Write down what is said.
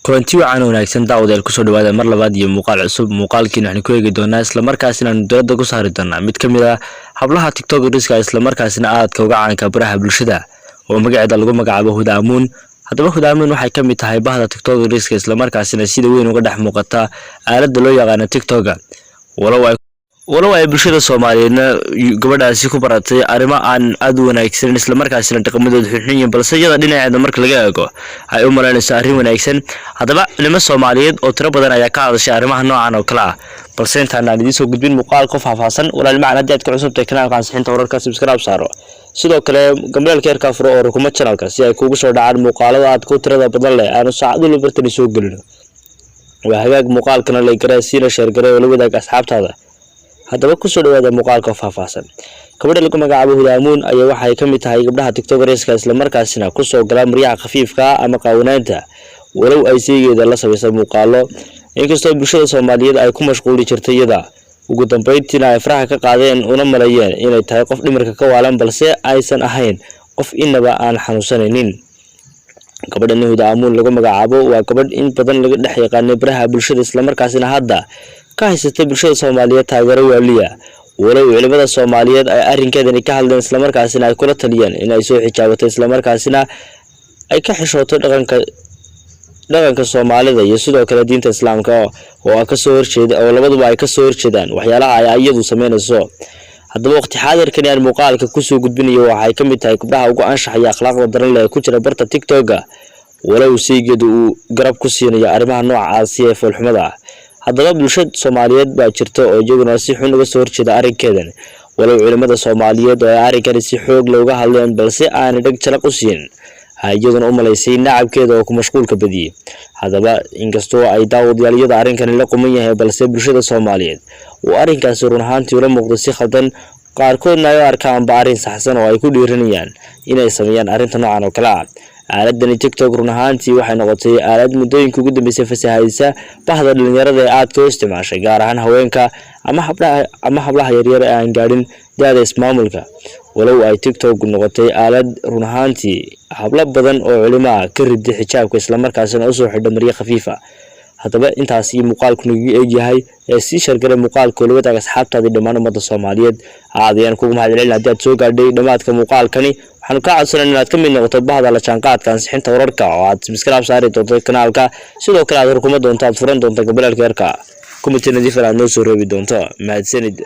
Kulanti wacan wanaagsan, daawadayaal, kusoo dhawaada mar labaad iyo muuqaal cusub. Muuqaalkiina waxaan ku eegi doonaa, islamarkaasina aanu diiradda ku saari doonaa, mid ka mid ah hablaha TikTokerska, islamarkaasina aadka uga caanka baraha bulshada, oo magaceeda lagu magacaabo Huda Amuun. Haddaba, Huda Amuun waxay ka mid tahay bahda TikTokerska, islamarkaasina sida weyn uga dhex muuqata aaladda loo yaqaano TikToka. Walow ay bulshada Soomaaliyeedna gabadhaasi ku baratay arrimo aan aad u wanaagsanin, islamarkaasina dhaqamadooda xunxun yihiin, balse iyada dhinaceeda marka laga eego ay u malaynayso arrin wanaagsan. Haddaba, culimo Soomaaliyeed oo tiro badan ayaa ka hadashay arrimaha noocan oo kale ah. Balse intaan aan idiin soo gudbin muuqaal ku faahfaahsan, walaal macaan, haddii aad ku cusubtahay kanaalka Ansixinta Wararka, subscribe saaro, sidoo kale gambaleelka yarkaa furo oo rukumo channelka si ay kuugu soo dhacaan muuqaalada aad ku tirada badan leh aanu saacad walba bartani soo gelino. Waa hagaag, muuqaalkana like garee, siina share garee oo la wadaag asxaabtaada. Haddaba, kusoo dhawaada muuqaalka faahfaahsan. Gabadha lagu magacaabo Huda Amuun ayaa waxay ka mid tahay gabdhaha TikTokerska, islamarkaasina kusoo gala maryaha khafiifka ama qaawanaanta, walow ay saygeeda la samaysa muuqaalo. Inkastoo bulshada Soomaaliyeed ay ku mashquuli jirtay iyada, ugu dambeyntiina ay faraha ka qaadeen una maleeyeen inay tahay qof dhimirka ka waalan, balse aysan ahayn qof inaba aan xanuunsanaynin. Gabadhan Huda Amuun lagu magacaabo waa gabadh in badan laga dhex yaqaanay baraha bulshada, islamarkaasina hadda ka haysatay bulshada Soomaaliyeed taageero waaliya, walow culimada Soomaaliyeed ay arrinkeedani ka hadleen, islamarkaasina ay kula taliyeen in ay soo xijaabato, islamarkaasina ay ka xishooto dhaqanka Soomaalida iyo sidoo kale diinta Islaamka oo kasoo horjeeda, oo labaduba ay kasoo horjeedaan waxyaalaha ay iyadu sameynayso. Haddaba, waqti xaadirkani aan muuqaalka kusoo gudbinayo waxay ka mid tahay gabdhaha ugu anshaxaya akhlaaqda daran leh ee ku jira barta TikToka, walow saygeedu uu garab ku siinayo arrimaha noocaasi ee foolxumada ah. Haddaba, bulshada Soomaaliyeed baa jirta oo iyaguna si xun uga soo horjeeda arrinkeedan, walow culimada Soomaaliyeed oo ay arrinkani si xoog looga hadleen, balse aanay dheg jalaq u siin, iyaduna u malaysay nacabkeeda oo ku mashquulka badiyey. Haddaba, inkastoo ay daawadayaalyada arrinkani la quman yahay, balse bulshada Soomaaliyeed uu arrinkaasi run ahaantii ula muuqdo si khaldan, qaarkoodna ay u arkaanba arrin saxsan oo ay ku dhiiranayaan inay sameeyaan arrinta noocan oo kale ah. Aaladani TikTok run ahaantii waxay noqotay aalad muddooyinka ugu dambeysay fasahaysa bahda dhalinyarada ee aadka u isticmaashay, gaar ahaan haweenka ama habdhaha ama hablaha yaryar ee aan gaadhin da-da ismaamulka. Walow ay TikTok noqotay aalad run ahaantii hablo badan oo culimo ah ka riday xijaabka, islamarkaasina usoo xidha maryo khafiifa. Haddaba, intaas iyo muuqaalku nagaga eegyahay ee sii share garay muuqaalka, la wadaag asxaabtaadii dhammaan ummadda Soomaaliyeed. Aad ayaan kugu mahad celin haddii aad soo gaadhay dhammaadka muuqaalkani. Waxaanu kaa codsanan inaad ka mid noqoto bahda la jaanqaadka Ansixinta Wararka, oo aad subscribe saari doonto kanaalka, sidoo kale aad rukuma doonto, aad furan doonto gambaleelka yarka, comment nadiifan aad noo soo reebi doonto. Mahadsanid.